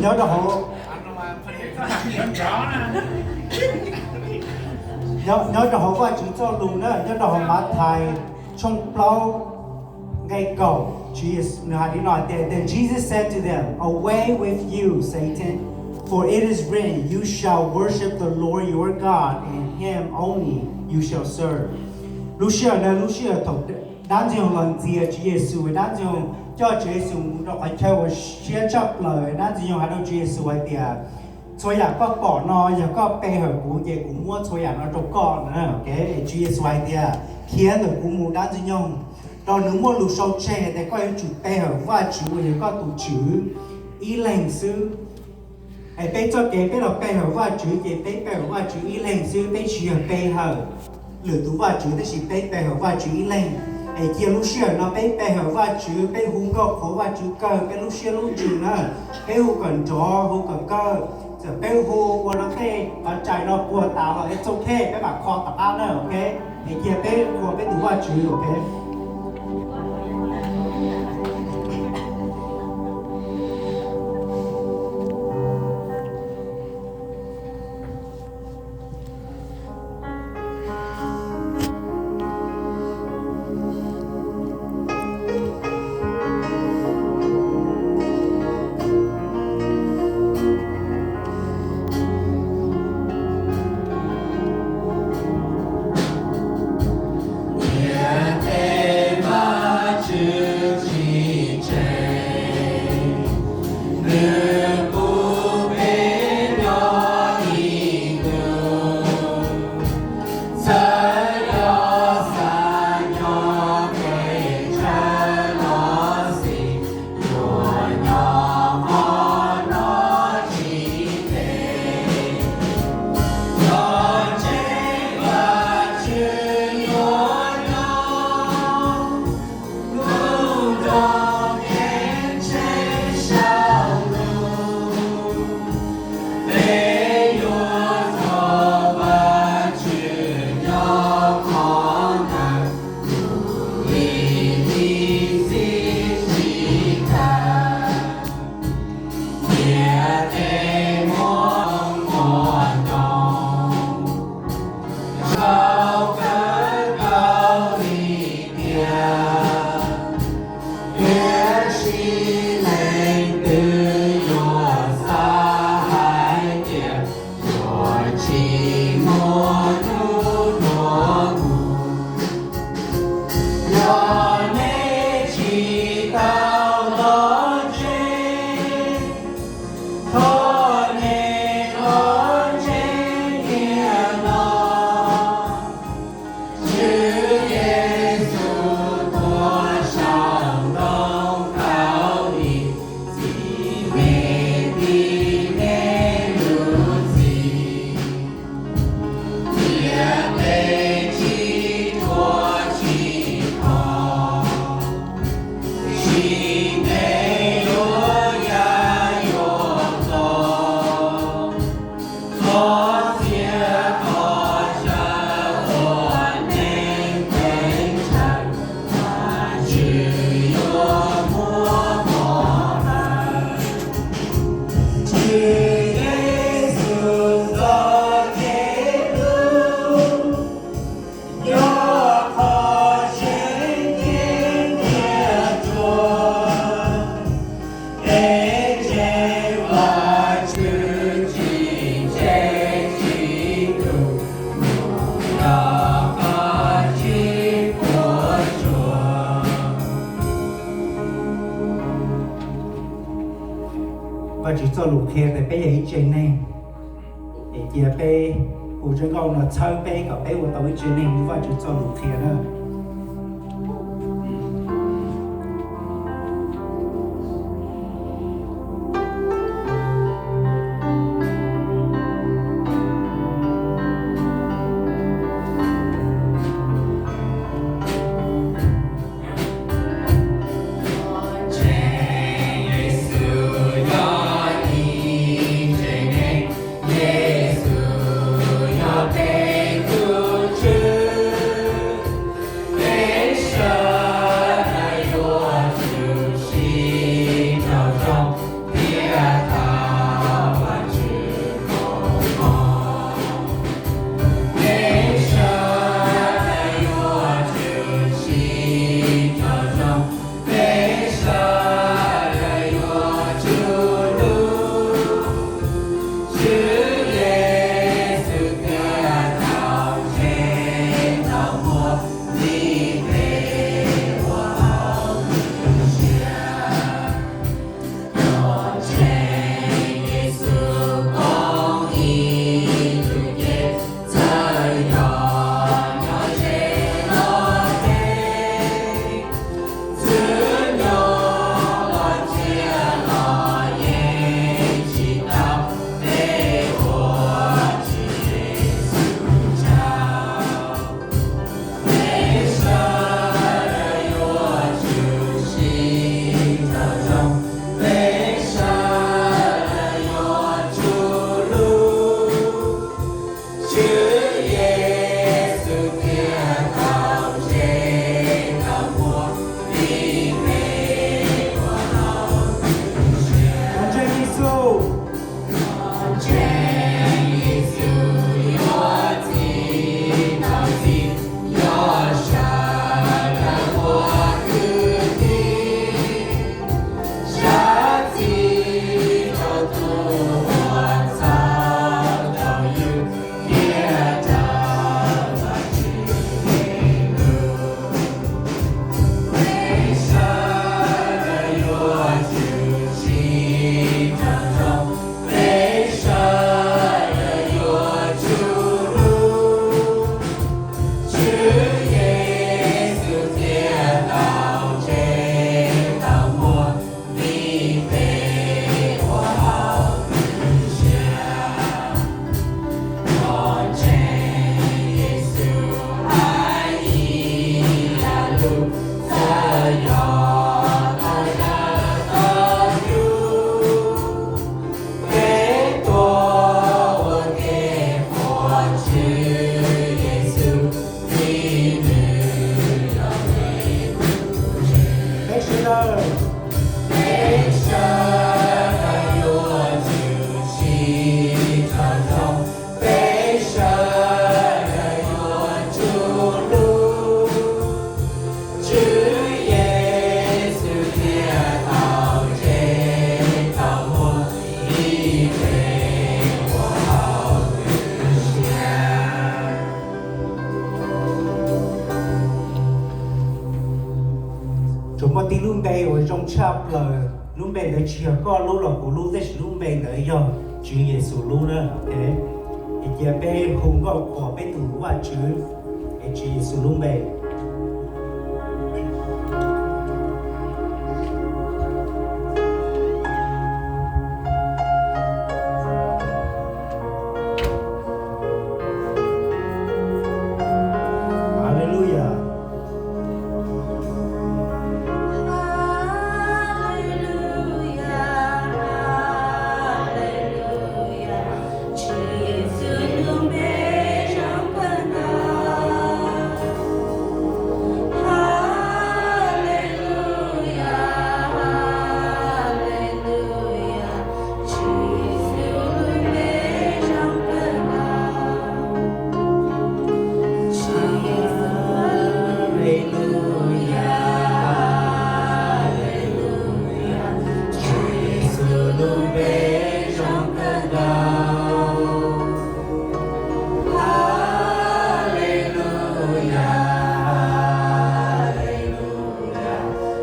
Nyob rau hauv, nyob, nyob rau hauv Vajtswv txoj lus na, nyob rau hauv Mathais tshooj plaub nqe kaum, J-, nws hais li no tias, Then Jesus said to them, Away with you, Satan, for it is written, 'You shall worship the Lord your God, and him only you shall serve.' Lub sij hawm no lub sij hawm thaum dab ntxwg nyoog los ntxias Tswv Yexus, dab ntxwg nyoog coj Tswv Yexus mus rau qhov chaw uas siab tshaj plaws, dab ntxwg nyoog hais rau Tswv Yexus hais tias, Txhua yam koj pom no yog koj pe hawm kuv ces kuv muab txhua yam no rau koj na. Es Tswv Yexus hais tias, Khiav ntawm kuv mus dab ntxwg nyoog, rau nws muaj lus sau tseg hais tias koj yuav tsum pe hawm Vajtswv uas yog koj tus Tswv ib leeg xwb. Es peb txoj kev peb los pe hawm Vajtswv ces peb pe hawm Vajtswv ib leeg xwb, peb tsis yog pe hawm lwm tus vaj tswv tab sis peb pe hawm Vajtswv ib leeg. Es cia lub sij hawm no peb pe hawm Vajtswv, peb hu nkauj qhuas Vajtswv kawg peb lub siab lub ntsws na, peb hu kom nrov hu kom kawg. Txawm peb hu ua rau tej qhov rais no puag tas los es txoj khej peb mam kho tom qab na, ok? Es cia peb qhuas peb tus Vajtswv, ok? Vajtswv txoj lus qhia tias peb yog ib tsev neeg, es cia peb hu zaj nkauj no txhawb peb kom peb ua tau ib tsev neeg li Vajtswv txoj lus qhia na. tshaj plaws, lub npe ntawd tsis yog koj lub los kuv lub, tab sis lub npe ntawd yog Tswv Yexus lub na. Es cia peb hu nkauj qhuas peb tus Vajtswv, es Tswv Yexus lub npe. Hallelujah. Hallelujah, hallelujah. Tswv Yexus lub npe zoo kawg nkaus. Hallelujah, hallelujah. Tswv Yexus lub npe zoo kawg nkaus. Tswv Yexus, hallelujah, hallelujah. Tswv Yexus lub npe zoo kawg nkaus. Hallelujah, hallelujah.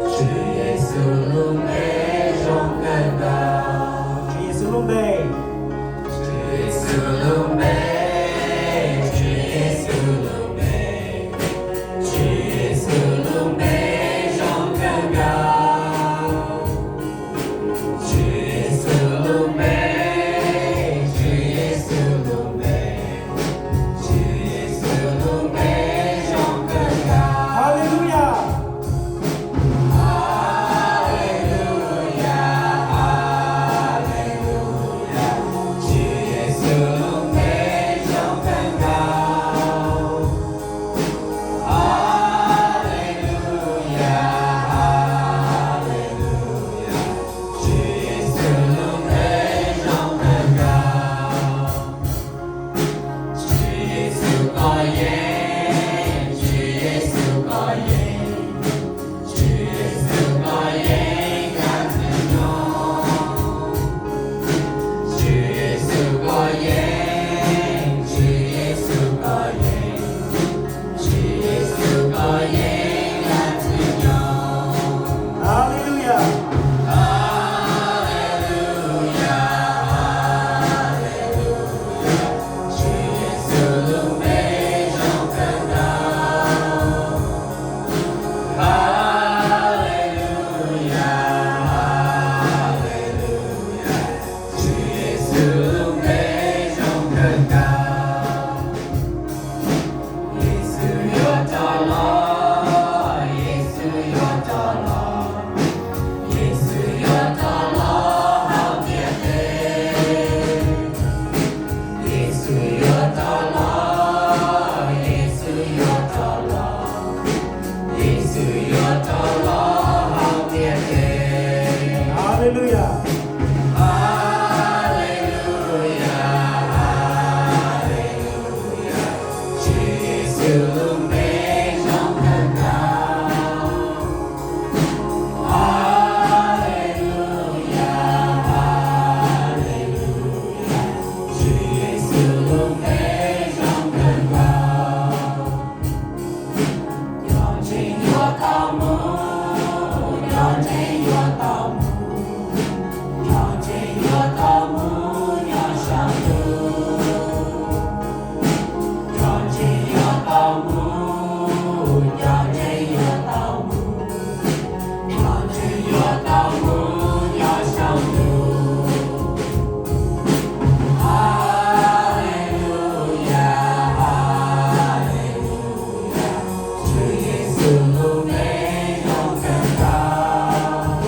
Tswv Yexus lub npe zoo kawg nkaus. Tswv Yexus lub npe. Tswv Yexus lub npe, Tswv Yexus lub npe, Tswv Yexus lub npe zoo kawg nkaus. Tswv Yexus lub npe, Tswv Yexus lub npe, Tswv Yexus lub npe zoo kawg nkaus. Hallelujah. Hallelujah, hallelujah. Tswv Yexus lub npe zoo kawg nkaus. Hallelujah, hallelujah. Tswv Yexus lub npe zoo kawg nkaus. Tswv Yexus koj yeej, Tswv Yexus koj yeej, Tswv Yexus koj yeej kab ntxwg nyoog. Tswv Yexus koj yeej, Tswv Yexus koj yeej, Tswv Yexus koj yeej kab ntxwg nyoog. Hallelujah. Hallelujah, hallelujah. Tswv Yexus lub npe zoo kawg nkaus. Hallelujah, hallelujah. Tswv Yexus lub npe zoo kawg nkaus. Yexus yuav rov los, Yexus yuav rov los, Yexus yuav rov los hauv ntiaj teb. Yexus yuav rov los, Yexus yuav rov los, Yexus yuav rov los hauv ntiaj teb. Hallelujah. Hallelujah, hallelujah. Tswv Yexus lub npe zoo kawg nkaus. Hallelujah, hallelujah. Tswv Yexus lub npe zoo kawg nkaus. Cov ntseeg yuav tau mus, cov ntseeg yuav tau mus, cov ntseeg yuav tau mus nyob saum ntuj. Cov ntseeg yuav tau mus, cov ntseeg yuav tau mus, cov ntseeg yuav tau mus nyob saum ntuj. Hallelujah, hallelujah. Tswv Yexus lub npe zoo kawg nkaus.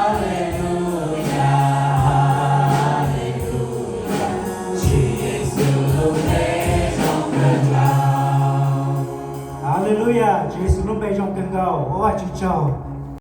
Hallelujah, hallelujah. Tswv Yexus lub npe zoo kawg nkaus. Hallelujah, Tswv Yexus lub npe zoo kawg nkaus, ua Vajtswv tsaug.